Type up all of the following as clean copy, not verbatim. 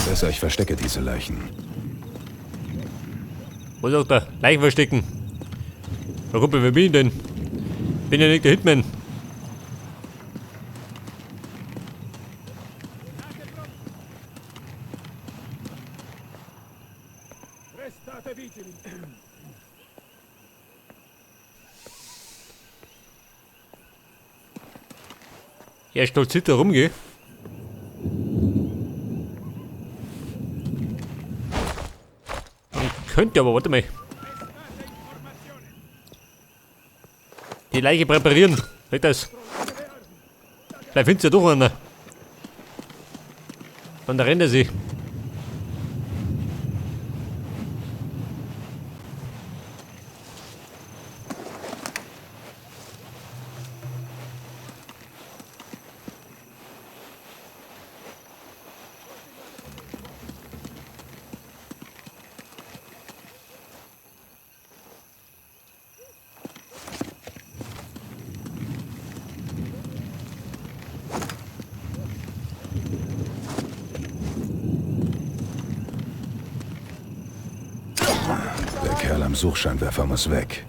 Besser, ich verstecke diese Leichen. Wo sagt er? Leichen verstecken. Na Kumpel, wer bin ich denn? Bin ja nicht der Hitman. Ja, stolziert da rumgeh. Man könnte aber, warte mal. Die Leiche präparieren. Seht das? Vielleicht findest du ja doch einer. Dann rennt er sie. Der Kerl am Suchscheinwerfer muss weg.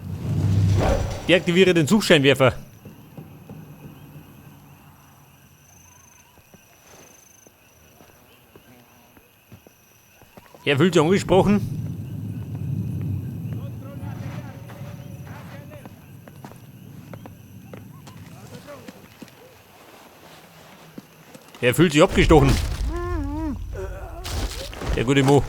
Deaktiviere den Suchscheinwerfer. Er fühlt sich angesprochen. Er fühlt sich abgestochen. Der gute Mo.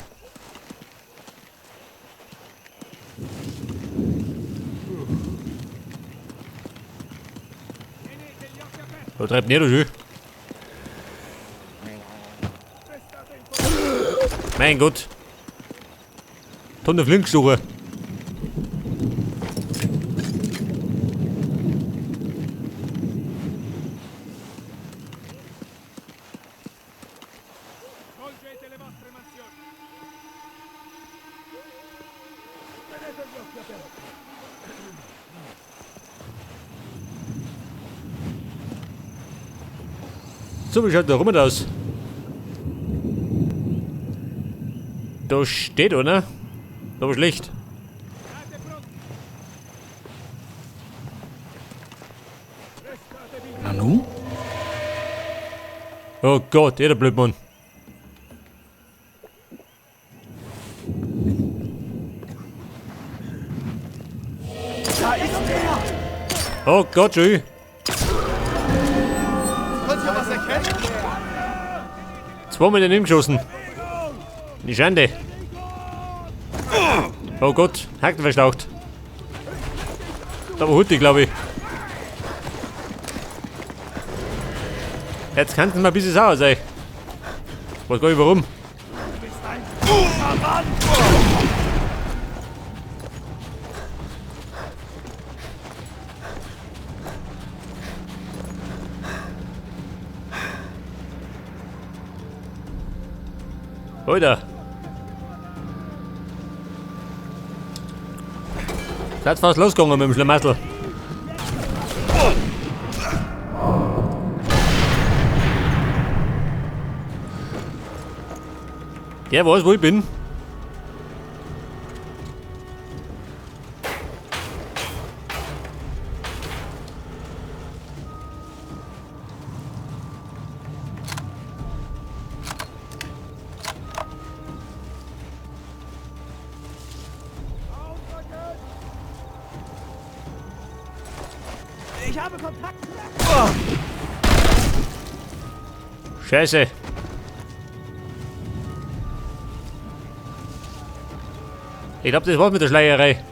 Da treibt nicht so schön. Mein Gott. Tonne flink suche. So, wie schaut der rum aus? Da steht einer. Aber schlecht. Nanu? Oh Gott, der Blödmann. Da ist er! Oh Gott, schön. Könnt ihr was erkennen? Zweimal daneben geschossen. Die Schande. Oh Gott, Hacken verstaucht. Da war Hutti, glaube ich. Jetzt kann es mal ein bisschen sauer sein. Weiß gar nicht warum. Alter. Seid fast losgegangen mit dem Schlamassel. Der weiß, wo ich bin. Ich habe Kontakt. Scheiße. Ich glaub, das war's mit der Schleierei.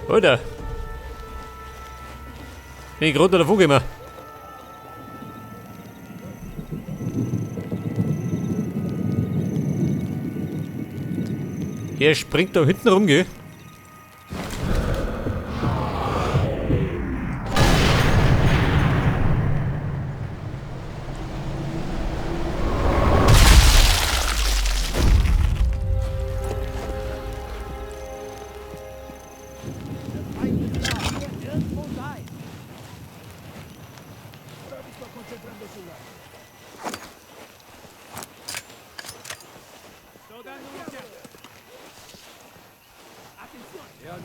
Alter. Bin ich gerade davon gekommen. Der springt da hinten rum, gell?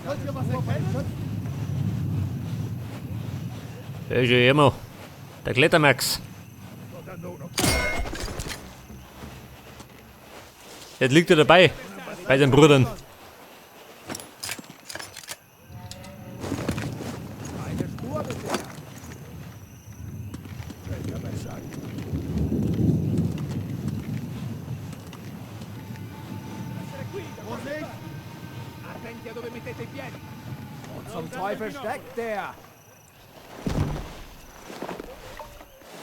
Könnt ihr was erkennen? Da ist ja immer der Klettermax. Jetzt liegt er dabei, bei den Brüdern. Keine Spur bisher. Vorsicht! Attenti a dove mettete i piedi! Wo zum Teufel steckt der?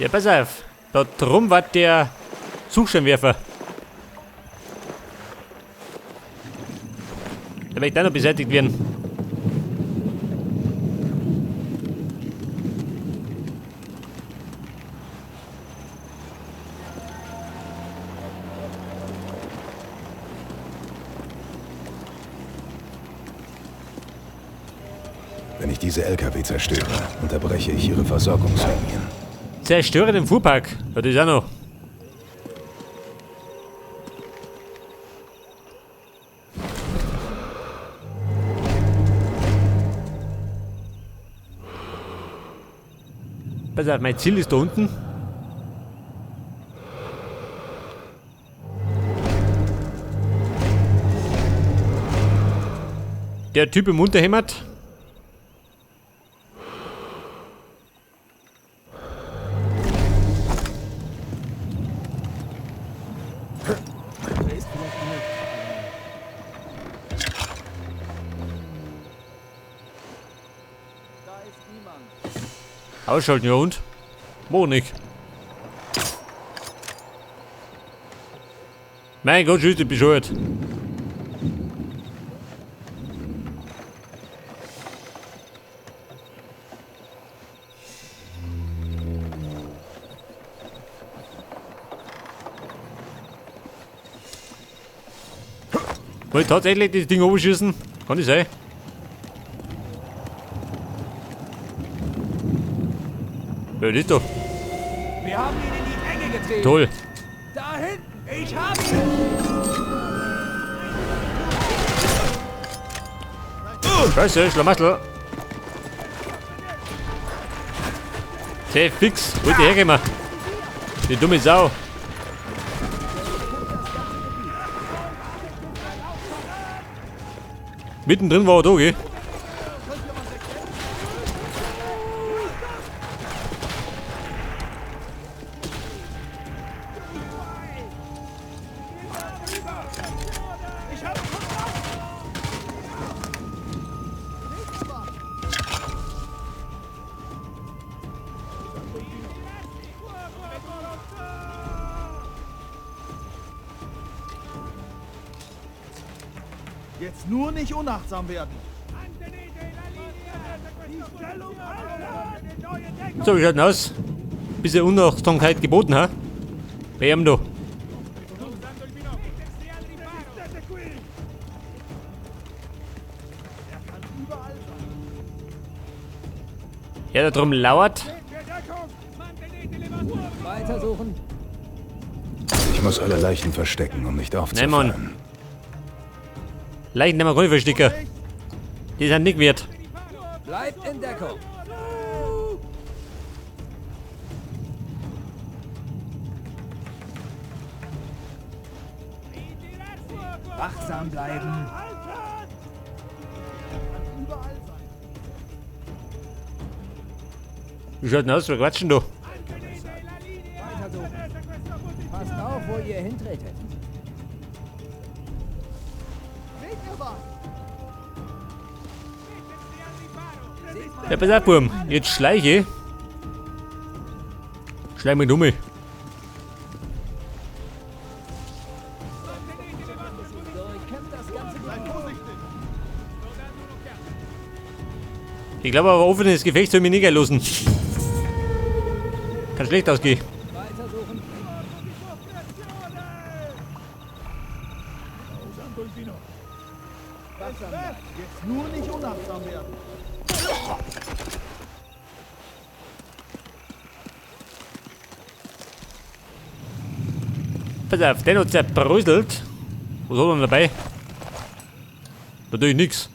Ja, pass auf. Da drum war der Suchscheinwerfer. Der möchte auch noch beseitigt werden. Wenn ich diese LKW zerstöre, unterbreche ich ihre Versorgungslinien. Zerstöre den Fuhrpark. Ja, das ist auch noch. Pass auf, mein Ziel ist da unten. Der Typ im Unterhemd. Da ist niemand. Ausschalten, ja und? Wo nicht? Mein Gott, schießt die bescheuert. Wollt tatsächlich das Ding oben schießen? Kann das sein? Ja, das ist doch. Wir haben ihn in die Enge getrieben. Toll. Da hinten! Ich hab ihn! Scheiße, Schlamassel. Sehr fix. Wollte herkommen. Die dumme Sau. Mittendrin war er da, gell? Jetzt nur nicht unachtsam werden. So, wie schaut denn aus? Bisschen Unachtsamkeit geboten, ha? Bei ihm da. Ja, da drum lauert. Weitersuchen. Ich muss alle Leichen verstecken, um nicht aufzufallen. Nein, Mann. Leichen nehmen wir gar nicht verstecken. Die sind nicht wert. Bleibt in Deckung. Wachsam bleiben. Wie schaut denn aus? Wir quatschen da. Weitersuchen. Passt auf, wo ihr hintretet. Seht ihr was? Ja, pass auf, Burm. Jetzt schleiche ich. Schleich mich um. Ich glaube aber, offenes Gefecht soll mich nicht einlassen. Kann schlecht ausgehen. Jetzt nur nicht unachtsam werden. Pass auf, den hat zerbröselt. Was hat er denn dabei? Natürlich nichts.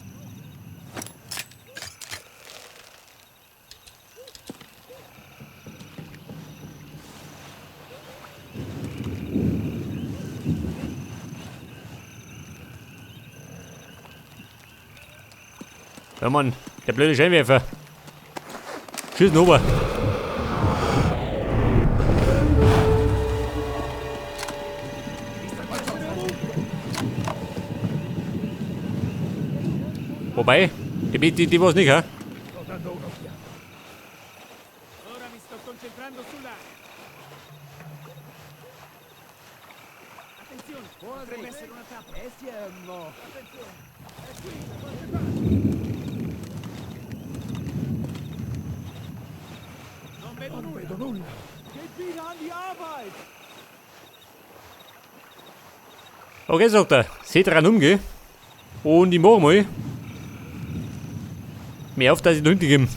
Ja Mann, der blöde Scheinwerfer. Schießen rüber. Wobei, die war's nicht, hä? Ora mi sto concentrando sull'aria. Attenzione, potrebbe essere una trappola. Er ist hier irgendwo. Attenzione, è qui, da qualche parte. Non vedo nulla. Vedo nulla. Geht wieder an die Arbeit! Okay, sagt er. Seht dran umgehen. Und ich mach mal. Mehr auf, dass ich da hinten gebe.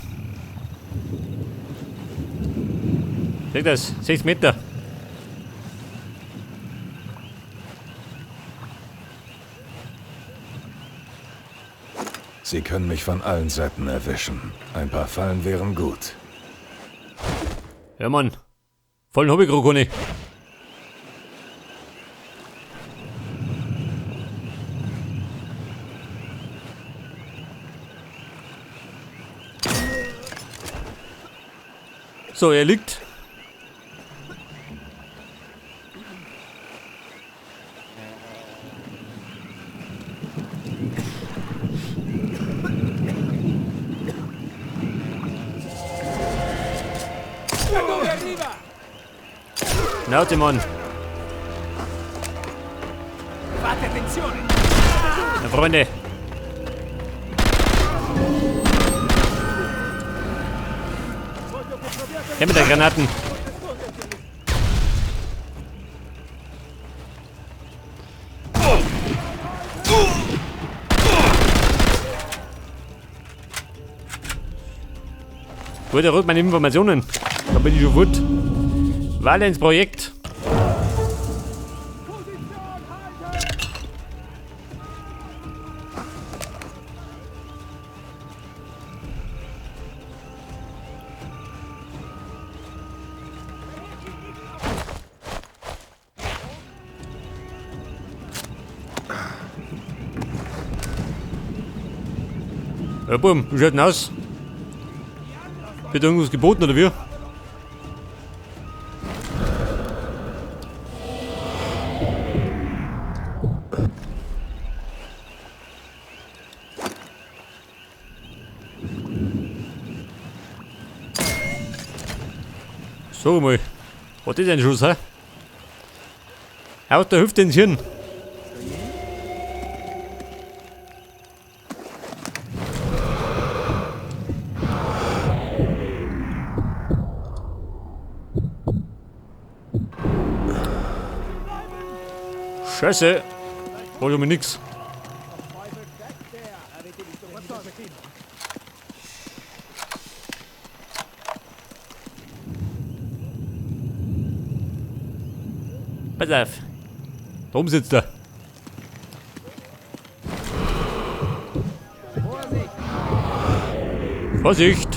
Seht das? 6 Meter. Sie können mich von allen Seiten erwischen. Ein paar Fallen wären gut. Ja, Mann. Vollen Hobbykrug. So, er liegt. Da dove arriva? Schnauze, Mann. Fate attenzione! Na, Freunde. Her mit der Granaten. Gut, er holt meine Informationen. Da bin ich schon fort. Valens Projekt. Ja, Buben, wie schaut denn aus? Wird irgendwas geboten oder wie? So mal. Was ist ein Schuss, hä? Aus der Hüfte ins Hirn. Scheiße. Hol ich mir nix. Pass auf. Da oben sitzt er. Vorsicht!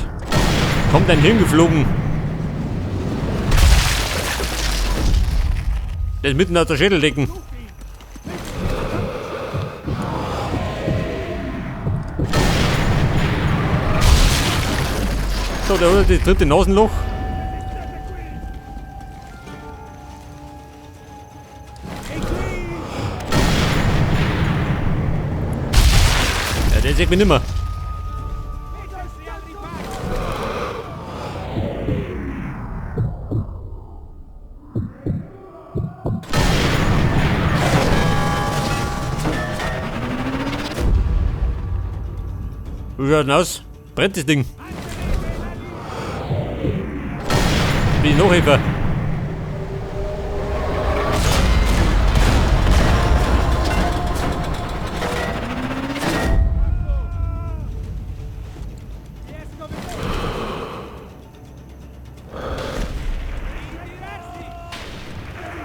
Kommt ein Hirn geflogen. Der ist mitten aus der Schädeldecken. So, der hat das dritte Nasenloch. Ja, der sieht mich nimmer. Wie schaut denn aus? Brennt das Ding? Bin ich Nachhelfer?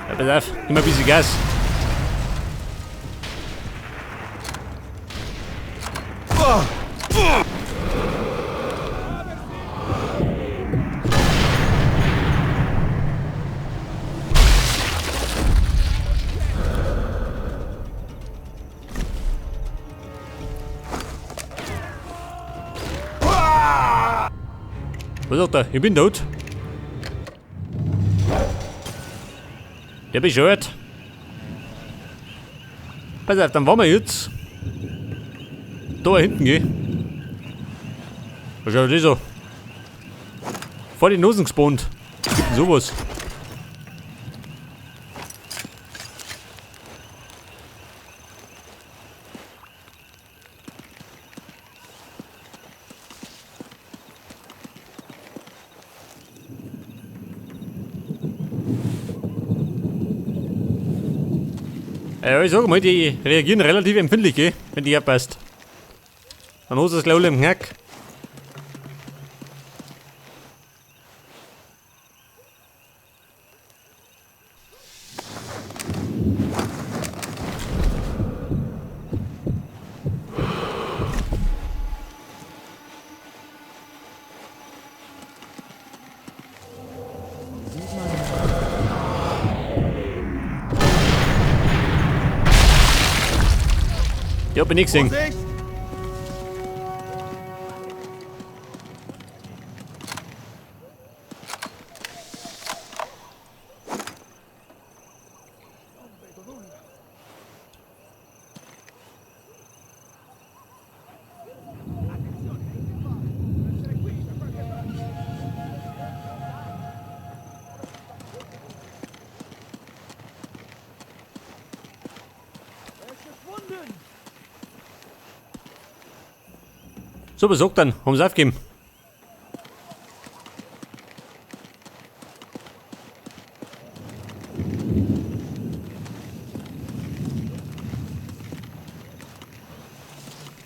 Ja, pass auf, gib mal ein bisschen Gas. Was sagt er? Ich bin tot. Der bescheuert. Pass auf, dann waren wir jetzt. Da hinten geh. Was schaut das so? Vor die Nosen gespawnt. Was gibt denn sowas? Ja, ich sag mal, die reagieren relativ empfindlich, gell, wenn die herpasst. Dann hast du das gleich alle im Knack. Ja, bin ich gesehen. So, besorgt dann, haben sie aufgegeben.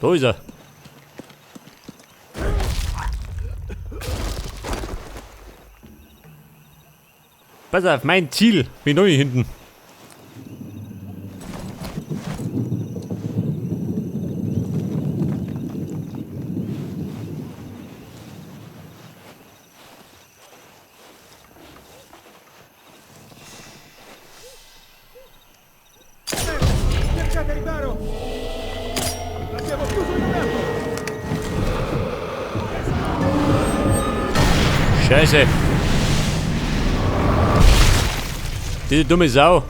Da ist er. Pass auf, mein Ziel. Bin neu hinten. Cercate riparo! L'abbiamo chiuso in tempo! Scheiße. Diese dumme Sau.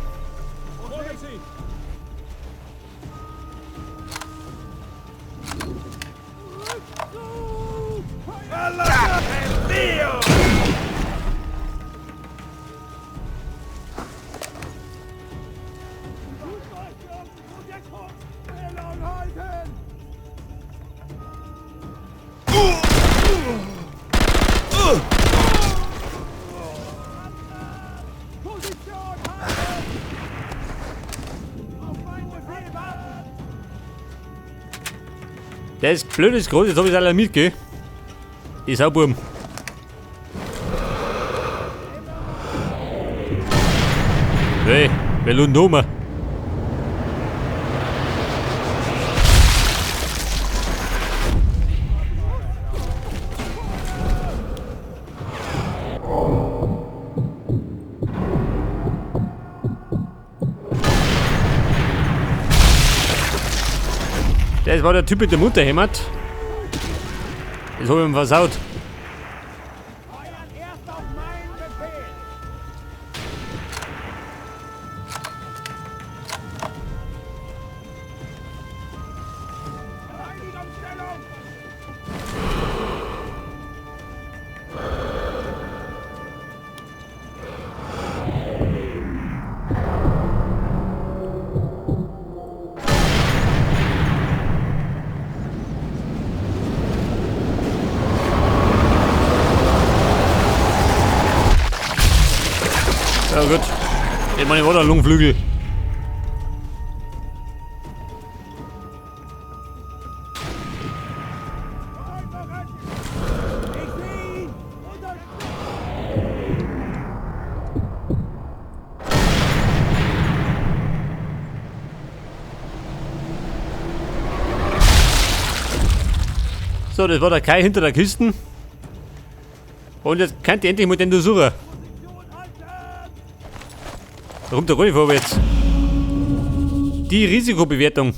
Der ist blöd, ist groß, jetzt hab ich's alarmiert, gell? Die Sauburm. Hey, wer lohnt um? Das war der Typ mit dem Unterhemd. Das hab ich ihm versaut. Ja gut. Ich meine, ich war der Lungenflügel. So, das war der Kai hinter der Kiste. Und jetzt könnt ihr endlich mal den suchen. Da kommt der gar nicht vorwärts. Die Risikobewertung.